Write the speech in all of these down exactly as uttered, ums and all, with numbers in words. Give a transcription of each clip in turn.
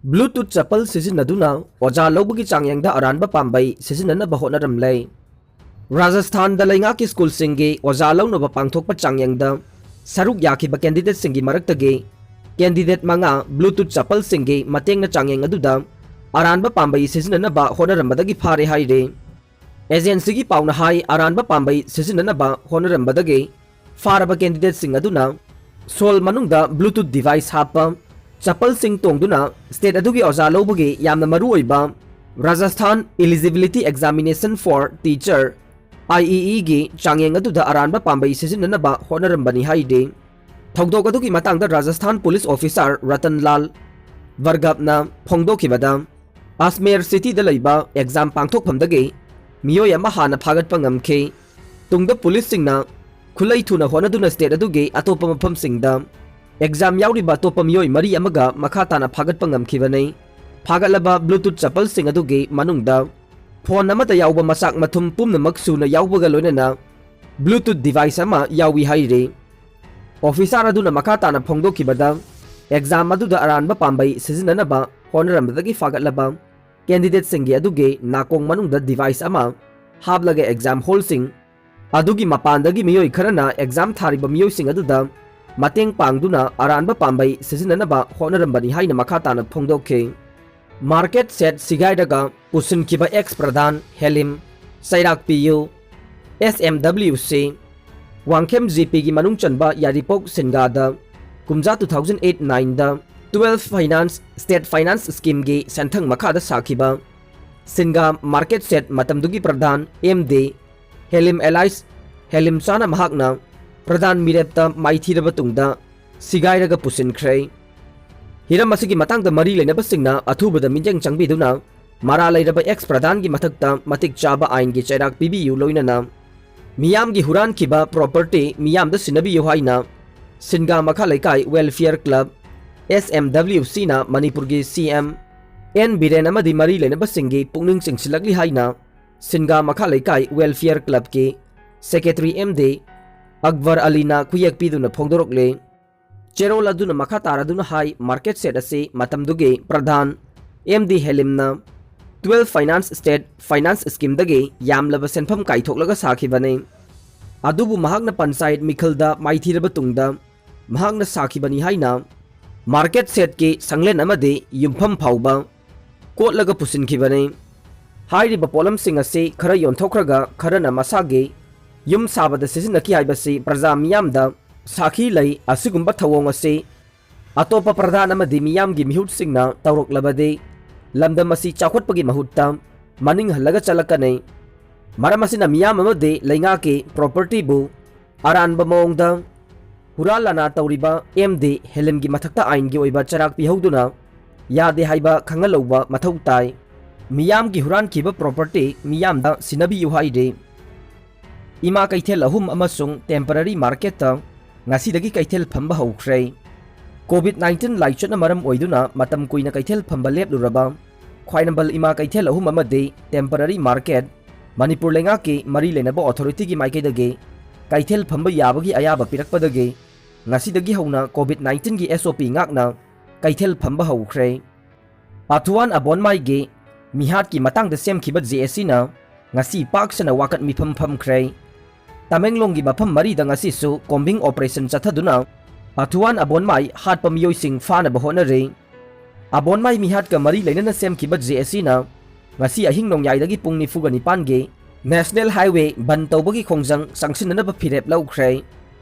Bluetooth ꯆꯄꯜ ꯁꯤꯖꯤꯟꯅꯗꯨꯅ ꯑꯣꯖꯥ ꯂꯧꯕꯒꯤ ꯆꯥꯡꯌꯦꯡꯗ ꯑꯔꯥꯟꯕ ꯄꯥꯝꯕꯩ ꯁꯤꯖꯤꯟꯅꯅꯕ ꯍꯣꯠꯅꯔꯝꯂꯦ꯫ ꯔꯥꯖꯁꯊꯥꯟꯗ ꯂꯩꯉꯥꯛꯀꯤ ꯁ꯭ꯀꯨꯜꯁꯤꯡꯒꯤ ꯑꯣꯖꯥ ꯂꯧꯅꯕ ꯄꯥꯡꯊꯣꯛꯄ ꯆꯥꯡꯌꯦꯡꯗ ꯁꯔꯨꯛ ꯌꯥꯈꯤꯕ ꯀꯦꯟꯗꯤꯗꯦꯠꯁꯤꯡꯒꯤ ꯃꯔꯛꯇꯒꯤ ꯀꯦꯟꯗꯤꯗꯦꯠ ꯃꯉꯥ Bluetooth ꯆꯄꯜꯁꯤꯡꯒꯤ ꯃꯇꯦꯡꯅ ꯆꯥꯡꯌꯦꯡ ꯑꯗꯨꯗ ꯑꯔꯥꯟꯕ ꯄꯥꯝꯕꯩ ꯁꯤꯖꯤꯟꯅꯅꯕ ꯍꯣꯠꯅꯔꯝꯕꯗꯒꯤ ꯐꯥꯔꯦ ꯍꯥꯏꯔꯤ꯫ ꯑꯦꯖꯦꯟꯁꯤꯒꯤ ꯄꯥꯎꯅ ꯍꯥꯏ, ꯑꯔꯥꯟꯕ ꯄꯥꯝꯕꯩ ꯁꯤꯖꯤꯟꯅꯅꯕ ꯍꯣꯠꯅꯔꯝꯕꯗꯒꯤ ꯐꯥꯔꯕ ꯀꯦꯟꯗꯤꯗꯦꯠꯁꯤꯡ ꯑꯗꯨꯅ ꯁꯣꯜ ꯃꯅꯨꯡꯗ Bluetooth device ꯍꯥꯞꯄ ꯆꯄꯜꯁꯤꯡ ꯇꯣꯡꯗꯨꯅ ꯁ꯭ꯇꯦꯠ ꯑꯗꯨꯒꯤ ꯑꯣꯖꯥ ꯂꯧꯕꯒꯤ ꯌꯥꯝꯅ ꯃꯔꯨꯑꯣꯏꯕ Rajasthan Eligibility Examination for Teacher, I E E ꯒꯤ ꯆꯥꯡꯌꯦꯡ ꯑꯗꯨꯗ ꯑꯔꯥꯟꯕ ꯄꯥꯝꯕꯩ ꯁꯤꯖꯤꯟꯅꯅꯕ ꯍꯣꯠꯅꯔꯝꯕꯅꯤ ꯍꯥꯏꯔꯤ꯫ ꯊꯧꯗꯣꯛ ꯑꯗꯨꯒꯤ ꯃꯇꯥꯡꯗ ꯔꯥꯖꯁꯊꯥꯟ ꯄꯨꯂꯤꯁ ꯑꯣꯐꯤꯁꯥꯔ ꯔꯇꯟ ꯂꯥꯜ ꯚꯔꯒꯚꯅ ꯐꯣꯡꯗꯣꯛꯈꯤꯕꯗ, ꯑꯖꯃꯦꯔ ꯁꯤꯇꯤꯗ ꯂꯩꯕ ꯑꯦꯛꯖꯥꯝ ꯄꯥꯡꯊꯣꯛꯐꯝꯗꯒꯤ ꯃꯤꯑꯣꯏ ꯑꯃ ꯍꯥꯟꯅ ꯐꯥꯒꯠꯄ ꯉꯝꯈꯤ꯫ ꯇꯨꯡꯗ ꯄꯨꯂꯤꯁꯁꯤꯡꯅ ꯈꯨꯠꯂꯩ ꯊꯨꯅ ꯍꯣꯠꯅꯗꯨꯅ ꯁ꯭ꯇꯦꯠ ꯑꯗꯨꯒꯤ ꯑꯇꯣꯞꯄ ꯃꯐꯝꯁꯤꯡꯗ ꯑꯦꯛꯖꯥꯝ ꯌꯥꯎꯔꯤꯕ ꯑꯇꯣꯞꯄ ꯃꯤꯑꯣꯏ ꯃꯔꯤ ꯑꯃꯒ ꯃꯈꯥ ꯇꯥꯅ ꯐꯥꯒꯠꯄ ꯉꯝꯈꯤꯕꯅꯤ꯫ ꯐꯥꯒꯠꯂꯕ Bluetooth ꯆꯄꯜꯁꯤꯡ ꯑꯗꯨꯒꯤ ꯃꯅꯨꯡꯗ ꯐꯣꯟ ꯑꯃꯗ ꯌꯥꯎꯕ ꯃꯆꯥꯛ ꯃꯊꯨꯝ ꯄꯨꯝꯅꯃꯛ ꯁꯨꯅ ꯌꯥꯎꯕꯒ ꯂꯣꯏꯅꯅ Bluetooth device ꯑꯃ ꯌꯥꯎꯏ ꯍꯥꯏꯔꯤ꯫ ꯑꯣꯐꯤꯁꯥꯔ ꯑꯗꯨꯅ ꯃꯈꯥ ꯇꯥꯅ ꯐꯣꯡꯗꯣꯛꯈꯤꯕꯗ, ꯑꯦꯛꯖꯥꯝ ꯑꯗꯨꯗ ꯑꯔꯥꯟꯕ ꯄꯥꯝꯕꯩ ꯁꯤꯖꯤꯟꯅꯅꯕ ꯍꯣꯠꯅꯔꯝꯕꯗꯒꯤ ꯐꯥꯒꯠꯂꯕ ꯀꯦꯟꯗꯤꯗꯦꯠꯁꯤꯡꯒꯤ ꯑꯗꯨꯒꯤ ꯅꯥꯀꯣꯡ ꯃꯅꯨꯡꯗ device ꯑꯃ ꯍꯥꯞꯂꯒ ꯑꯦꯛꯖꯥꯝ ꯍꯣꯜꯁꯤꯡ ꯑꯗꯨꯒꯤ ꯃꯄꯥꯟꯗꯒꯤ ꯃꯤꯑꯣꯏ ꯈꯔꯅ ꯑꯦꯛꯖꯥꯝ ꯊꯥꯔꯤꯕ ꯃꯤꯑꯣꯏꯁꯤꯡ ꯑꯗꯨꯗ ꯃꯇꯦꯡ ꯄꯥꯡꯗꯨꯅ ꯑꯔꯥꯟꯕ ꯄꯥꯝꯕꯩ ꯁꯤꯖꯤꯟꯅꯅꯕ ꯍꯣꯠꯅꯔꯝꯕꯅꯤ ꯍꯥꯏꯅ ꯃꯈꯥ ꯇꯥꯅ ꯐꯣꯡꯗꯣꯛꯈꯤ꯫ ꯃꯥꯔꯀꯦꯠ ꯁꯦꯠ ꯁꯤꯒꯥꯏꯔꯒ ꯄꯨꯁꯤꯟꯈꯤꯕ ꯑꯦꯛꯁ ꯄ꯭ꯔꯙꯥꯟ ꯍꯦꯂꯤꯝ ꯆꯩꯔꯥꯛꯄꯤꯌꯨ, S M W C, Wangkhem G P ꯒꯤ ꯃꯅꯨꯡ ꯆꯟꯕ ꯌꯥꯏꯔꯤꯄꯣꯛ ꯁꯤꯟꯒꯥꯗ ꯀꯨꯝꯖꯥ two thousand eight nine ꯗ twelve finance, state finance scheme ꯒꯤ ꯁꯦꯟꯊꯪ ꯃꯈꯥꯗ ꯁꯥꯈꯤꯕ ꯁꯤꯟꯒꯥ ꯃꯥꯔꯀꯦꯠ ꯁꯦꯠ ꯃꯇꯝꯗꯨꯒꯤ ꯄ꯭ꯔꯙꯥꯟ M D ꯍꯦꯂꯤꯝ alias ꯍꯦꯂꯤꯝ ꯆꯥꯅ ꯃꯍꯥꯛꯅ ꯄ꯭ꯔꯙꯥꯟ ꯃꯤꯔꯦꯞꯇ ꯃꯥꯏꯊꯤꯔꯕ ꯇꯨꯡꯗ ꯁꯤꯒꯥꯏꯔꯒ ꯄꯨꯁꯤꯟꯈ꯭ꯔꯦ꯫ ꯍꯤꯔꯝ ꯑꯁꯤꯒꯤ ꯃꯇꯥꯡꯗ ꯃꯔꯤ ꯂꯩꯅꯕꯁꯤꯡꯅ ꯑꯊꯨꯕꯗ ꯃꯤꯠꯌꯦꯡ ꯆꯪꯕꯤꯗꯨꯅ ꯃꯔꯥꯜ ꯂꯩꯔꯕ ꯑꯦꯛꯁ ꯄ꯭ꯔꯙꯥꯟꯒꯤ ꯃꯊꯛꯇ ꯃꯇꯤꯛ ꯆꯥꯕ ꯑꯥꯏꯟꯒꯤ ꯆꯩꯔꯥꯛ ꯄꯤꯕꯤꯌꯨ, ꯂꯣꯏꯅꯅ ꯃꯤꯌꯥꯝꯒꯤ ꯍꯨꯔꯥꯟꯈꯤꯕ property ꯃꯤꯌꯥꯝꯗ ꯁꯤꯟꯅꯕꯤꯌꯨ ꯍꯥꯏꯅ ꯁꯤꯟꯒꯥ ꯃꯈꯥ ꯂꯩꯀꯥꯏ Welfare Club, S M W C ꯅ ꯃꯅꯤꯄꯨꯔꯒꯤ C M N ꯕꯤꯔꯦꯟ ꯑꯃꯗꯤ ꯃꯔꯤ ꯂꯩꯅꯕꯁꯤꯡꯒꯤ ꯄꯨꯛꯅꯤꯡ ꯆꯤꯡꯁꯤꯜꯂꯛꯂꯤ ꯍꯥꯏꯅ ꯁꯤꯟꯒꯥ ꯃꯈꯥ ꯂꯩꯀꯥꯏ Welfare Club ꯀꯤ Secretary M D ꯑꯛꯕꯔ ꯑꯂꯤꯅ ꯈꯨꯌꯦꯛ ꯄꯤꯗꯨꯅ ꯐꯣꯡꯗꯣꯔꯛꯂꯤ꯫ ꯆꯦꯔꯣꯜ ꯑꯗꯨꯅ ꯃꯈꯥ ꯇꯥꯔꯗꯨꯅ ꯍꯥꯏ, market shed ꯑꯁꯤ ꯃꯇꯝꯗꯨꯒꯤ ꯄ꯭ꯔꯙꯥꯟ ꯑꯦꯝ ꯗꯤ ꯍꯦꯂꯤꯝꯅ twelve finance state finance schemeꯗꯒꯤ ꯌꯥꯝꯂꯕ ꯁꯦꯟꯐꯝ ꯀꯥꯏꯊꯣꯛꯂꯒ ꯁꯥꯈꯤꯕꯅꯤ꯫ ꯑꯗꯨꯕꯨ ꯃꯍꯥꯛꯅ ꯄꯟꯆꯥꯌꯠ ꯃꯤꯈꯜꯗ ꯃꯥꯏꯊꯤꯔꯕ ꯇꯨꯡꯗ ꯃꯍꯥꯛꯅ ꯁꯥꯈꯤꯕꯅꯤ ꯍꯥꯏꯅ market shedꯀꯤ ꯁꯪꯂꯦꯟ ꯑꯃꯗꯤ ꯌꯨꯝꯐꯝ ꯐꯥꯎꯕ ꯀꯣꯠꯂꯒ ꯄꯨꯁꯤꯟꯈꯤꯕꯅꯤ꯫ ꯍꯥꯏꯔꯤꯕ ꯄꯣꯠꯂꯝꯁꯤꯡ ꯑꯁꯤ ꯈꯔ ꯌꯣꯟꯊꯣꯛꯈ꯭ꯔꯒ ꯈꯔꯅ ꯃꯁꯥꯒꯤ ꯌꯨꯝ ꯁꯥꯕꯗ ꯁꯤꯖꯤꯟꯅꯈꯤ ꯍꯥꯏꯕꯁꯤ ꯄ꯭ꯔꯖꯥ ꯃꯤꯌꯥꯝꯗ ꯁꯥꯈꯤ ꯂꯩ꯫ ꯑꯁꯤꯒꯨꯝꯕ ꯊꯧꯑꯣꯡ ꯑꯁꯤ ꯑꯇꯣꯞꯄ ꯄ꯭ꯔꯙꯥꯟ ꯑꯃꯗꯤ ꯃꯤꯌꯥꯝꯒꯤ ꯃꯤꯍꯨꯠꯁꯤꯡꯅ ꯇꯧꯔꯛꯂꯕꯗꯤ ꯂꯝꯗꯝ ꯑꯁꯤ ꯆꯥꯎꯈꯠꯄꯒꯤ ꯃꯍꯨꯠꯇ ꯃꯅꯤꯡ ꯍꯜꯂꯒ ꯆꯠꯂꯛꯀꯅꯤ꯫ ꯃꯔꯝ ꯑꯁꯤꯅ ꯃꯤꯌꯥꯝ ꯑꯃꯗꯤ ꯂꯩꯉꯥꯛꯀꯤ propertyꯕꯨ ꯑꯔꯥꯟꯕ ꯃꯑꯣꯡꯗ ꯍꯨꯔꯥꯟ ꯂꯥꯟꯅ ꯇꯧꯔꯤꯕ ꯑꯦꯝ ꯗꯤ ꯍꯦꯂꯤꯝꯒꯤ ꯃꯊꯛꯇ ꯑꯥꯏꯟꯒꯤ ꯑꯣꯏꯕ ꯆꯩꯔꯥꯛ ꯄꯤꯍꯧꯗꯨꯅ ꯌꯥꯗꯦ ꯍꯥꯏꯕ ꯈꯪꯍꯜꯍꯧꯕ ꯃꯊꯧ ꯇꯥꯏ꯫ ꯃꯤꯌꯥꯝꯒꯤ ꯍꯨꯔꯥꯟꯈꯤꯕ property ꯃꯤꯌꯥꯝꯗ ꯁꯤꯟꯅꯕꯤꯌꯨ ꯍꯥꯏꯔꯤ꯫ ꯏꯃꯥ ꯀꯩꯊꯦꯜ ꯑꯍꯨꯝ ꯑꯃꯁꯨꯡ temporary marketꯇ ꯉꯁꯤꯗꯒꯤ ꯀꯩꯊꯦꯜ ꯐꯝꯕ ꯍꯧꯈ꯭ꯔꯦ꯫ COVID nineteen ꯂꯥꯏꯆꯠꯅ ꯃꯔꯝ ꯑꯣꯏꯗꯨꯅ ꯃꯇꯝ ꯀꯨꯏꯅ ꯀꯩꯊꯦꯜ ꯐꯝꯕ ꯂꯦꯞꯂꯨꯔꯕ ꯈ꯭ꯋꯥꯏꯔꯝꯕꯟ ꯏꯃꯥ ꯀꯩꯊꯦꯜ ꯑꯍꯨꯝ ꯑꯃꯗꯤ temporary market ꯃꯅꯤꯄꯨꯔ ꯂꯩꯉꯥꯛꯀꯤ ꯃꯔꯤ ꯂꯩꯅꯕ authorityꯒꯤ ꯃꯥꯏꯀꯩꯗꯒꯤ ꯀꯩꯊꯦꯜ ꯐꯝꯕ ꯌꯥꯕꯒꯤ ꯑꯌꯥꯕ ꯄꯤꯔꯛꯄꯗꯒꯤ ꯉꯁꯤꯗꯒꯤ ꯍꯧꯅ COVID nineteenꯒꯤ S O P ꯉꯥꯛꯅ ꯀꯩꯊꯦꯜ ꯐꯝꯕ ꯍꯧꯈ꯭ꯔꯦ꯫ ꯑꯊꯨꯋꯥꯟ ꯑꯕꯣꯟꯃꯥꯏꯒꯤ ꯃꯤꯍꯥꯠꯀꯤ ꯃꯇꯥꯡꯗ ꯁꯦꯝꯈꯤꯕ J A Cꯅ ꯉꯁꯤ ꯄꯥꯛ ꯁꯟꯅ ꯋꯥꯀꯠ ꯃꯤꯐꯝ ꯐꯝꯈ꯭ꯔꯦ꯫ ꯇꯃꯦꯡꯂꯣꯡꯒꯤ ꯃꯐꯝ ꯃꯔꯤꯗ ꯉꯁꯤꯁꯨ combing operation ꯆꯠꯊꯗꯨꯅ ꯑꯊꯨꯋꯥꯟ ꯑꯕꯣꯟꯃꯥꯏ ꯍꯥꯠꯄ ꯃꯤꯑꯣꯏꯁꯤꯡ ꯐꯥꯅꯕ ꯍꯣꯠꯅꯔꯤ꯫ ꯑꯕꯣꯟꯃꯥꯏ ꯃꯤꯍꯥꯠꯀ ꯃꯔꯤ ꯂꯩꯅꯅ ꯁꯦꯝꯈꯤꯕ J A Cꯅ ꯉꯁꯤ ꯑꯍꯤꯡ ꯅꯣꯡꯌꯥꯏꯗꯒꯤ ꯄꯨꯡ ꯅꯤꯐꯨꯒ ꯅꯤꯄꯥꯟꯒꯤ National Highway ꯕꯟ ꯇꯧꯕꯒꯤ ꯈꯣꯡꯖꯪ ꯆꯪꯁꯤꯟꯅꯅꯕ ꯐꯤꯔꯦꯞ ꯂꯧꯈ꯭ꯔꯦ꯫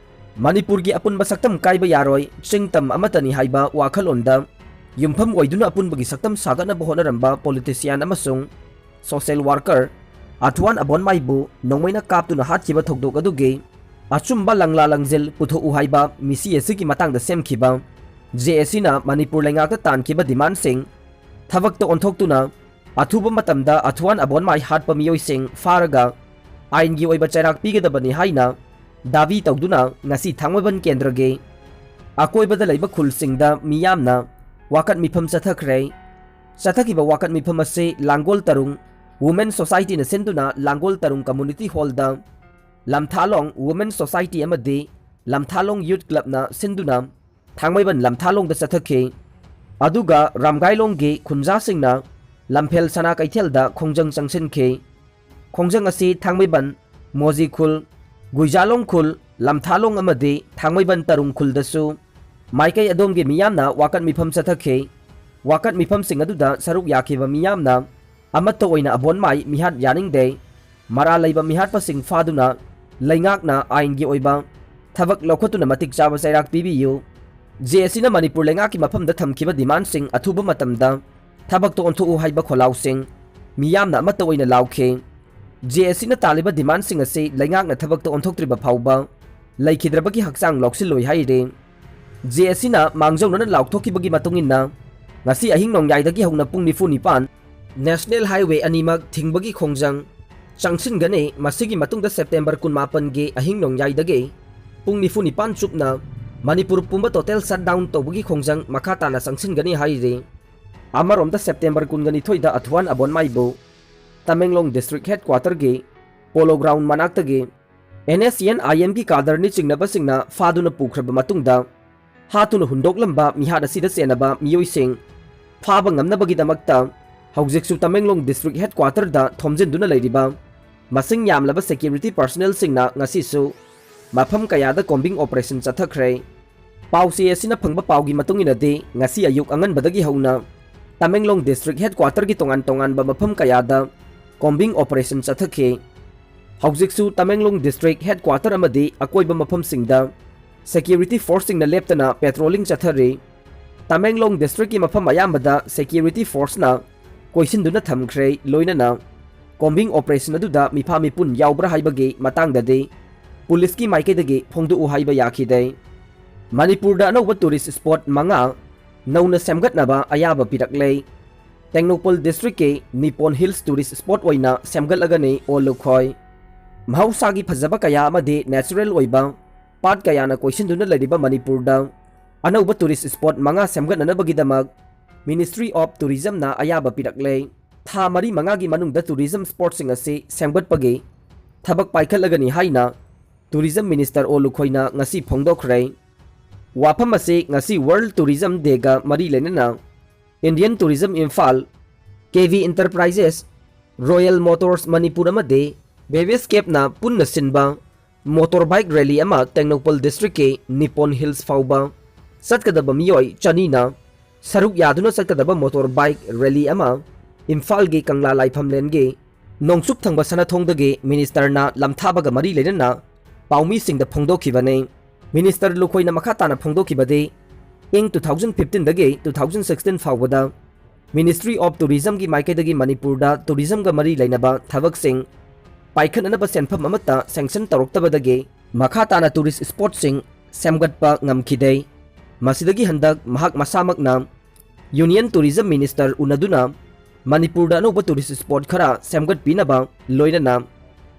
ꯃꯅꯤꯄꯨꯔꯒꯤ ꯑꯄꯨꯟꯕ ꯁꯛꯇꯝ ꯀꯥꯏꯕ ꯌꯥꯔꯣꯏ, ꯆꯤꯡꯇꯝ ꯑꯃꯠꯇꯅꯤ ꯍꯥꯏꯕ ꯋꯥꯈꯜꯂꯣꯟꯗ ꯌꯨꯝꯐꯝ ꯑꯣꯏꯗꯨꯅ ꯑꯄꯨꯟꯕꯒꯤ ꯁꯛꯇꯝ ꯁꯥꯒꯠꯅꯕ ꯍꯣꯠꯅꯔꯝꯕ politician ꯑꯃꯁꯨꯡ social worker ꯑꯊꯨꯋꯥꯟ ꯑꯕꯣꯟꯃꯥꯏꯕꯨ ꯅꯣꯡꯃꯩꯅ ꯀꯥꯞꯇꯨꯅ ꯍꯥꯠꯈꯤꯕ ꯊꯧꯗꯣꯛ ꯑꯗꯨꯒꯤ ꯑꯆꯨꯝꯕ ꯂꯪꯂꯥ ꯂꯪꯖꯦꯜ ꯄꯨꯊꯣꯛꯎ ꯍꯥꯏꯕ ꯃꯤꯁꯤ ꯑꯁꯤꯒꯤ ꯃꯇꯥꯡꯗ ꯁꯦꯝꯈꯤꯕ J A Cꯅ ꯃꯅꯤꯄꯨꯔ ꯂꯩꯉꯥꯛꯇ ꯇꯥꯟꯈꯤꯕ demandꯁꯤꯡ ꯊꯕꯛꯇ ꯑꯣꯟꯊꯣꯛꯇꯨꯅ ꯑꯊꯨꯕ ꯃꯇꯝꯗ ꯑꯊꯨꯋꯥꯟ ꯑꯕꯣꯟꯃꯥꯏ ꯍꯥꯠꯄ ꯃꯤꯑꯣꯏꯁꯤꯡ ꯐꯥꯔꯒ ꯑꯥꯏꯟꯒꯤ ꯑꯣꯏꯕ ꯆꯩꯔꯥꯛ ꯄꯤꯒꯗꯕꯅꯤ ꯍꯥꯏꯅ ꯗꯥꯕꯤ ꯇꯧꯗꯨꯅ ꯉꯁꯤ ꯊꯥꯡꯃꯩꯕꯟ ꯀꯦꯟꯗ꯭ꯔꯒꯤ ꯑꯀꯣꯏꯕꯗ ꯂꯩꯕ ꯈꯨꯜꯁꯤꯡꯗ ꯃꯤꯌꯥꯝꯅ ꯋꯥꯀꯠ ꯃꯤꯐꯝ ꯆꯠꯊꯈ꯭ꯔꯦ꯫ ꯆꯠꯊꯈꯤꯕ ꯋꯥꯀꯠ ꯃꯤꯐꯝ ꯑꯁꯤ ꯂꯥꯡꯒꯣꯜ ꯇꯔꯨꯡ Women Societyꯅ ꯁꯤꯟꯗꯨꯅ ꯂꯥꯡꯒꯣꯜ ꯇꯔꯨꯡ Community Hallꯗ ꯂꯝꯊꯥꯂꯣꯡ Women Society ꯑꯃꯗꯤ ꯂꯝꯊꯥꯂꯣꯡ Youth Clubꯅ ꯁꯤꯟꯗꯨꯅ ꯊꯥꯡꯃꯩꯕꯟ ꯂꯝꯊꯥꯂꯣꯡꯗ ꯆꯠꯊꯈꯤ꯫ ꯑꯗꯨꯒ ꯔꯥꯝꯒꯥꯏꯂꯣꯡꯒꯤ ꯈꯨꯟꯖꯥꯁꯤꯡꯅ ꯂꯝꯐꯦꯜ ꯁꯅꯥ ꯀꯩꯊꯦꯜꯗ ꯈꯣꯡꯖꯪ ꯆꯪꯁꯤꯟꯈꯤ꯫ ꯈꯣꯡꯖꯪ ꯑꯁꯤ ꯊꯥꯡꯃꯩꯕꯟ, ꯃꯣꯖꯤ ꯈꯨꯜ, ꯒꯨꯏꯖꯥꯂꯣꯡ ꯈꯨꯜ, ꯂꯝꯊꯥꯂꯣꯡ ꯑꯃꯗꯤ ꯊꯥꯡꯃꯩꯕꯟ ꯇꯔꯨꯡ ꯈꯨꯜꯗꯁꯨ ꯃꯥꯏꯀꯩ ꯑꯗꯣꯝꯒꯤ ꯃꯤꯌꯥꯝꯅ ꯋꯥꯀꯠ ꯃꯤꯐꯝ ꯆꯠꯊꯈꯤ꯫ ꯋꯥꯀꯠ ꯃꯤꯐꯝꯁꯤꯡ ꯑꯗꯨꯗ ꯁꯔꯨꯛ ꯌꯥꯈꯤꯕ ꯃꯤꯌꯥꯝꯅ ꯑꯃꯠꯇ ꯑꯣꯏꯅ ꯑꯕꯣꯟꯃꯥꯏ ꯃꯤꯍꯥꯠ ꯌꯥꯅꯤꯡꯗꯦ, ꯃꯔꯥꯜ ꯂꯩꯕ ꯃꯤꯍꯥꯠꯄꯁꯤꯡ ꯐꯥꯗꯨꯅ ꯂꯩꯉꯥꯛꯅ ꯑꯥꯏꯟꯒꯤ ꯑꯣꯏꯕ ꯊꯕꯛ ꯂꯧꯈꯠꯇꯨꯅ ꯃꯇꯤꯛ ꯆꯥꯕ ꯆꯩꯔꯥꯛ ꯄꯤꯕꯤꯌꯨ꯫ ꯖꯦ ꯑꯦꯁ ꯁꯤꯅ ꯃꯅꯤꯄꯨꯔ ꯂꯩꯉꯥꯛꯀꯤ ꯃꯐꯝꯗ ꯊꯝꯈꯤꯕ ꯗꯤꯃꯥꯟꯁꯤꯡ ꯑꯊꯨꯕ ꯃꯇꯝꯗ ꯊꯕꯛꯇ ꯑꯣꯟꯊꯣꯛꯎ ꯍꯥꯏꯕ ꯈꯣꯜꯂꯥꯎꯁꯤꯡ ꯃꯤꯌꯥꯝꯅ ꯑꯃꯠꯇ ꯑꯣꯏꯅ ꯂꯥꯎꯈꯤ꯫ ꯖꯦ ꯑꯦꯁ ꯁꯤꯅ ꯇꯥꯜꯂꯤꯕ ꯗꯤꯃꯥꯟꯁꯤꯡ ꯑꯁꯤ ꯂꯩꯉꯥꯛꯅ ꯊꯕꯛꯇ ꯑꯣꯟꯊꯣꯛꯇ꯭ꯔꯤꯕ ꯐꯥꯎꯕ ꯂꯩꯈꯤꯗ꯭ꯔꯕꯒꯤ ꯍꯛꯆꯥꯡ ꯂꯧꯁꯤꯜꯂꯣꯏ ꯍꯥꯏꯔꯤ꯫ ꯖꯦ ꯑꯦꯁ ꯁꯤꯅ ꯃꯥꯡꯖꯧꯅꯅ ꯂꯥꯎꯊꯣꯛꯈꯤꯕꯒꯤ ꯃꯇꯨꯡ ꯏꯟꯅ, ꯉꯁꯤ ꯑꯍꯤꯡ ꯅꯣꯡꯌꯥꯏꯗꯒꯤ ꯍꯧꯅ ꯄꯨꯡ ꯅꯤꯐꯨ ꯅꯤꯄꯥꯟ National Highway ꯑꯅꯤꯃꯛ ꯊꯤꯡꯕꯒꯤ ꯈꯣꯡꯖꯪ ꯆꯪꯁꯤꯟꯒꯅꯤ꯫ ꯃꯁꯤꯒꯤ ꯃꯇꯨꯡꯗ September ꯀꯨꯟꯃꯥꯄꯟꯒꯤ ꯑꯍꯤꯡ ꯅꯣꯡꯌꯥꯏꯗꯒꯤ ꯄꯨꯡ ꯅꯤꯐꯨ ꯅꯤꯄꯥꯟ ꯆꯨꯞꯅ ꯃꯅꯤꯄꯨꯔ ꯄꯨꯝꯕ total shutdown ꯇꯧꯕꯒꯤ ꯈꯣꯡꯖꯪ ꯃꯈꯥ ꯇꯥꯅ ꯆꯪꯁꯤꯟꯒꯅꯤ ꯍꯥꯏꯔꯤ꯫ ꯑꯃꯔꯣꯝꯗ September ꯀꯨꯟꯒ ꯅꯤꯊꯣꯏꯗ ꯑꯊꯨꯋꯥꯟ ꯑꯕꯣꯟꯃꯥꯏꯕꯨ ꯇꯃꯦꯡꯂꯣꯡ district headquarter ꯒꯤ Polo Ground ꯃꯅꯥꯛꯇꯒꯤ N S C N I M ꯒꯤ cadre ꯅ ꯆꯤꯡꯅꯕꯁꯤꯡꯅ ꯐꯥꯗꯨꯅ ꯄꯨꯈ꯭ꯔꯕ ꯃꯇꯨꯡꯗ, ꯍꯥꯠꯇꯨꯅ ꯍꯨꯟꯗꯣꯛꯂꯝꯕ ꯃꯤꯍꯥꯠ ꯑꯁꯤꯗ ꯆꯦꯟꯅꯕ ꯃꯤꯑꯣꯏꯁꯤꯡ ꯐꯥꯕ ꯉꯝꯅꯕꯒꯤꯗꯃꯛꯇ ꯍꯧꯖꯤꯛꯁꯨ ꯇꯃꯦꯡꯂꯣꯡ district headquarter ꯗ ꯊꯣꯝꯖꯤꯟꯗꯨꯅ ꯂꯩꯔꯤꯕ ꯃꯁꯤꯡ ꯌꯥꯝꯂꯕ security personnel ꯁꯤꯡꯅ ꯉꯁꯤꯁꯨ ꯃꯐꯝ ꯀꯌꯥꯗ combing operation ꯆꯠꯊꯈ꯭ꯔꯦ꯫ ꯄꯥꯎꯆꯦ ꯑꯁꯤꯅ ꯐꯪꯕ ꯄꯥꯎꯒꯤ ꯃꯇꯨꯡ ꯏꯟꯅꯗꯤ, ꯉꯁꯤ ꯑꯌꯨꯛ ꯑꯉꯟꯕꯗꯒꯤ ꯍꯧꯅ ꯇꯃꯦꯡꯂꯣꯡ district headquarter ꯒꯤ ꯇꯣꯉꯥꯟ ꯇꯣꯉꯥꯟꯕ ꯃꯐꯝ ꯀꯌꯥꯗ combing operation ꯆꯠꯊꯈꯤ꯫ ꯍꯧꯖꯤꯛꯁꯨ ꯇꯃꯦꯡꯂꯣꯡ district headquarter ꯑꯃꯗꯤ ꯑꯀꯣꯏꯕ ꯃꯐꯝꯁꯤꯡꯗ security force ꯁꯤꯡꯅ ꯂꯦꯞꯇꯅ patrolling ꯆꯠꯊꯔꯤ꯫ ꯇꯃꯦꯡꯂꯣꯡ district ꯀꯤ ꯃꯐꯝ ꯑꯌꯥꯝꯕꯗ security force ꯅ ꯀꯣꯏꯁꯤꯟꯗꯨꯅ ꯊꯝꯈ꯭ꯔꯦ, ꯂꯣꯏꯅꯅ combing operation ꯑꯗꯨꯗ ꯃꯤꯐꯥ ꯃꯤꯄꯨꯟ ꯌꯥꯎꯕ꯭ꯔꯥ ꯍꯥꯏꯕꯒꯤ ꯃꯇꯥꯡꯗꯗꯤ police ꯀꯤ ꯃꯥꯏꯀꯩꯗꯒꯤ ꯐꯣꯡꯗꯣꯛꯎ ꯍꯥꯏꯕ ꯌꯥꯈꯤꯗꯦ꯫ ꯃꯅꯤꯄꯨꯔꯗ ꯑꯅꯧꯕ tourist spot ꯃꯉꯥ ꯅꯧꯅ ꯁꯦꯝꯒꯠꯅꯕ ꯑꯌꯥꯕ ꯄꯤꯔꯛꯂꯦ꯫ ꯇꯦꯡꯅꯧꯄꯜ district ꯀꯤ Nippon Hills tourist spot ꯑꯣꯏꯅ ꯁꯦꯝꯒꯠꯂꯒꯅꯤ ꯑꯣ ꯂꯨꯈꯣꯏ꯫ ꯃꯍꯧꯁꯥꯒꯤ ꯐꯖꯕ ꯀꯌꯥ ꯑꯃꯗꯤ natural ꯑꯣꯏꯕ ꯄꯥꯠ ꯀꯌꯥꯅ ꯀꯣꯏꯁꯤꯟꯗꯨꯅ ꯂꯩꯔꯤꯕ ꯃꯅꯤꯄꯨꯔꯗ ꯑꯅꯧꯕ tourist spot ꯃꯉꯥ ꯁꯦꯝꯒꯠꯅꯅꯕꯒꯤꯗꯃꯛ Ministry of Tourism ꯅ ꯑꯌꯥꯕ ꯄꯤꯔꯛꯂꯦ꯫ ꯊꯥ ꯃꯔꯤ ꯃꯉꯥꯒꯤ ꯃꯅꯨꯡꯗ tourism spot ꯁꯤꯡ ꯑꯁꯤ ꯁꯦꯝꯒꯠꯄꯒꯤ ꯊꯕꯛ ꯄꯥꯏꯈꯠꯂꯒꯅꯤ ꯍꯥꯏꯅ Tourism Minister ꯑꯣ ꯂꯨꯈꯣꯏꯅ ꯉꯁꯤ ꯐꯣꯡꯗꯣꯛꯈ꯭ꯔꯦ꯫ ꯋꯥꯐꯝ ꯑꯁꯤ ꯉꯁꯤ World Tourism Dayꯒ ꯃꯔꯤ ꯂꯩꯅꯅ Indian Tourism Imphal, K V Enterprises, Royal Motors Manipur ꯑꯃꯗꯤ Beavis Capeꯅ ꯄꯨꯟꯅ ꯁꯤꯟꯕ motorbike rally ꯑꯃ ꯇꯦꯡꯅꯧꯄꯜ districtꯀꯤ Nippon Hills ꯐꯥꯎꯕ ꯆꯠꯀꯗꯕ ꯃꯤꯑꯣꯏ ꯆꯅꯤꯅ ꯁꯔꯨꯛ ꯌꯥꯗꯨꯅ ꯆꯠꯀꯗꯕ motorbike rally ꯑꯃ ꯏꯝꯐꯥꯜꯒꯤ ꯀꯪꯂꯥ ꯂꯥꯏꯐꯝꯂꯦꯟꯒꯤ ꯅꯣꯡꯆꯨꯞ ꯊꯪꯕ ꯁꯅꯥꯊꯣꯡꯗꯒꯤ ministerꯅ ꯂꯝꯊꯥꯕꯒ ꯃꯔꯤ ꯂꯩꯅꯅ ꯄꯥꯎꯃꯤꯁꯤꯡꯗ ꯐꯣꯡꯗꯣꯛꯈꯤꯕꯅꯤ꯫ Minister ꯂꯨꯈꯣꯏꯅ ꯃꯈꯥ ꯇꯥꯅ ꯐꯣꯡꯗꯣꯛꯈꯤꯕꯗꯤ, ꯏꯪ two thousand fifteenꯗꯒꯤ two thousand sixteen ꯐꯥꯎꯕꯗ Ministry of Tourismꯒꯤ ꯃꯥꯏꯀꯩꯗꯒꯤ ꯃꯅꯤꯄꯨꯔꯗ tourismꯒ ꯃꯔꯤ ꯂꯩꯅꯕ ꯊꯕꯛꯁꯤꯡ ꯄꯥꯏꯈꯠꯅꯅꯕ ꯁꯦꯟꯐꯝ ꯑꯃꯠꯇ sanction ꯇꯧꯔꯛꯇꯕꯗꯒꯤ ꯃꯈꯥ ꯇꯥꯅ tourist spotꯁꯤꯡ ꯁꯦꯝꯒꯠꯄ ꯉꯝꯈꯤꯗꯦ꯫ ꯃꯁꯤꯗꯒꯤ ꯍꯟꯗꯛ ꯃꯍꯥꯛ ꯃꯁꯥꯃꯛꯅ Union Tourism Minister ꯎꯅꯗꯨꯅ ꯃꯅꯤꯄꯨꯔꯗ ꯑꯅꯧꯕ tourist spot ꯈꯔ ꯁꯦꯝꯒꯠꯄꯤꯅꯕ, ꯂꯣꯏꯅꯅ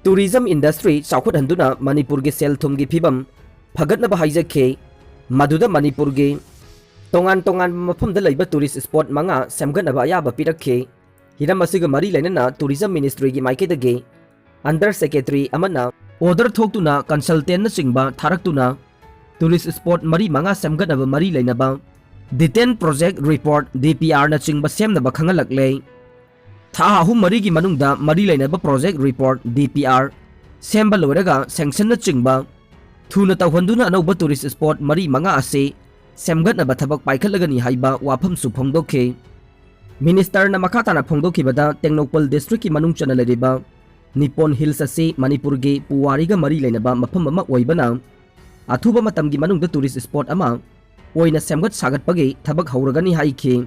tourism industry ꯆꯥꯎꯈꯠꯍꯟꯗꯨꯅ ꯃꯅꯤꯄꯨꯔꯒꯤ ꯁꯦꯜ ꯊꯨꯝꯒꯤ ꯐꯤꯕꯝ ꯐꯒꯠꯅꯕ ꯍꯥꯏꯖꯈꯤ꯫ ꯃꯗꯨꯗ ꯃꯅꯤꯄꯨꯔꯒꯤ ꯇꯣꯉꯥꯟ ꯇꯣꯉꯥꯟꯕ ꯃꯐꯝꯗ ꯂꯩꯕ tourist spot ꯃꯉꯥ ꯁꯦꯝꯒꯠꯅꯕ ꯑꯌꯥꯕ ꯄꯤꯔꯛꯈꯤ꯫ ꯍꯤꯔꯝ ꯑꯁꯤꯒ ꯃꯔꯤ ꯂꯩꯅꯅ Tourism Ministryꯒꯤ ꯃꯥꯏꯀꯩꯗꯒꯤ Under Secretary ꯑꯃꯅ order ꯊꯣꯛꯇꯨꯅ consultantꯅꯆꯤꯡꯕ ꯊꯥꯔꯛꯇꯨꯅ tourist spot ꯃꯔꯤ ꯃꯉꯥ ꯁꯦꯝꯒꯠꯅꯕ ꯃꯔꯤ ꯂꯩꯅꯕ detail project report, DPRꯅꯆꯤꯡꯕ ꯁꯦꯝꯅꯕ ꯈꯪꯍꯜꯂꯛꯂꯦ꯫ ꯊꯥ ꯑꯍꯨꯝ ꯃꯔꯤꯒꯤ ꯃꯅꯨꯡꯗ ꯃꯔꯤ ꯂꯩꯅꯕ project report, DPR ꯁꯦꯝꯕ ꯂꯣꯏꯔꯒ sanctionꯅꯆꯤꯡꯕ ꯊꯨꯅ ꯇꯧꯍꯟꯗꯨꯅ ꯑꯅꯧꯕ tourist spot ꯃꯔꯤ ꯃꯉꯥ ꯑꯁꯤ ꯁꯦꯝꯒꯠꯅꯕ ꯊꯕꯛ ꯄꯥꯏꯈꯠꯂꯒꯅꯤ ꯍꯥꯏꯕ ꯋꯥꯐꯝꯁꯨ ꯐꯣꯡꯗꯣꯛꯈꯤ꯫ Ministerꯅ ꯃꯈꯥ ꯇꯥꯅ ꯐꯣꯡꯗꯣꯛꯈꯤꯕꯗ, ꯇꯦꯡꯅꯧꯄꯜ districtꯀꯤ ꯃꯅꯨꯡ ꯆꯟꯅ ꯂꯩꯔꯤꯕ Nippon Hills ꯑꯁꯤ ꯃꯅꯤꯄꯨꯔꯒꯤ ꯄꯨꯋꯥꯔꯤꯒ ꯃꯔꯤ ꯂꯩꯅꯕ ꯃꯐꯝ ꯑꯃ ꯑꯣꯏꯕꯅ, ꯑꯊꯨꯕ ꯃꯇꯝꯒꯤ ꯃꯅꯨꯡꯗ tourist spot ꯑꯃ ꯑꯣꯏꯅ ꯁꯦꯝꯒꯠ ꯁꯥꯒꯠꯄꯒꯤ ꯊꯕꯛ ꯍꯧꯔꯒꯅꯤ ꯍꯥꯏꯈꯤ꯫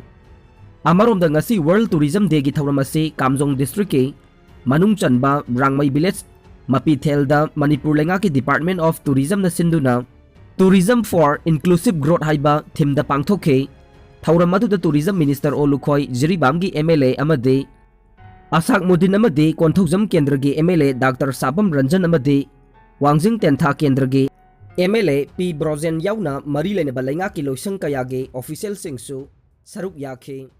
ꯑꯃꯔꯣꯝꯗ, ꯉꯁꯤ World Tourism Dayꯒꯤ ꯊꯧꯔꯝ ꯑꯁꯤ ꯀꯥꯝꯖꯣꯡ districtꯀꯤ ꯃꯅꯨꯡ ꯆꯟꯕ ꯔꯥꯡꯃꯩ village ꯃꯄꯤꯊꯦꯜꯗ ꯃꯅꯤꯄꯨꯔ ꯂꯩꯉꯥꯛꯀꯤ Department of Tourismꯅ ꯁꯤꯟꯗꯨꯅ Tourism for Inclusive Growth ꯍꯥꯏꯕ themeꯗ ꯄꯥꯡꯊꯣꯛꯈꯤ꯫ ꯊꯧꯔꯝ ꯑꯗꯨꯗ Tourism Minister ꯑꯣ ꯂꯨꯈꯣꯏ, ꯖꯤꯔꯤꯕꯥꯝꯒꯤ MLA ꯑꯃꯗꯤ ꯑꯁꯥꯛ ꯃꯨꯗꯤꯟ ꯑꯃꯗꯤ ꯀꯣꯟꯊꯧꯖꯝ ꯀꯦꯟꯗ꯭ꯔꯒꯤ MLA Doctor ꯁꯥꯄꯝ ꯔꯟꯖꯟ ꯑꯃꯗꯤ ꯋꯥꯡꯖꯤꯡ ꯇꯦꯟꯊꯥ ꯀꯦꯟꯗ꯭ꯔꯒꯤ MLA ꯄꯤ ꯕ꯭ꯔꯣꯖꯦꯟ ꯌꯥꯎꯅ ꯃꯔꯤ ꯂꯩꯅꯕ ꯂꯩꯉꯥꯛꯀꯤ ꯂꯣꯏꯁꯪ ꯀꯌꯥꯒꯤ officialꯁꯤꯡꯁꯨ ꯁꯔꯨꯛ ꯌꯥꯈꯤ꯫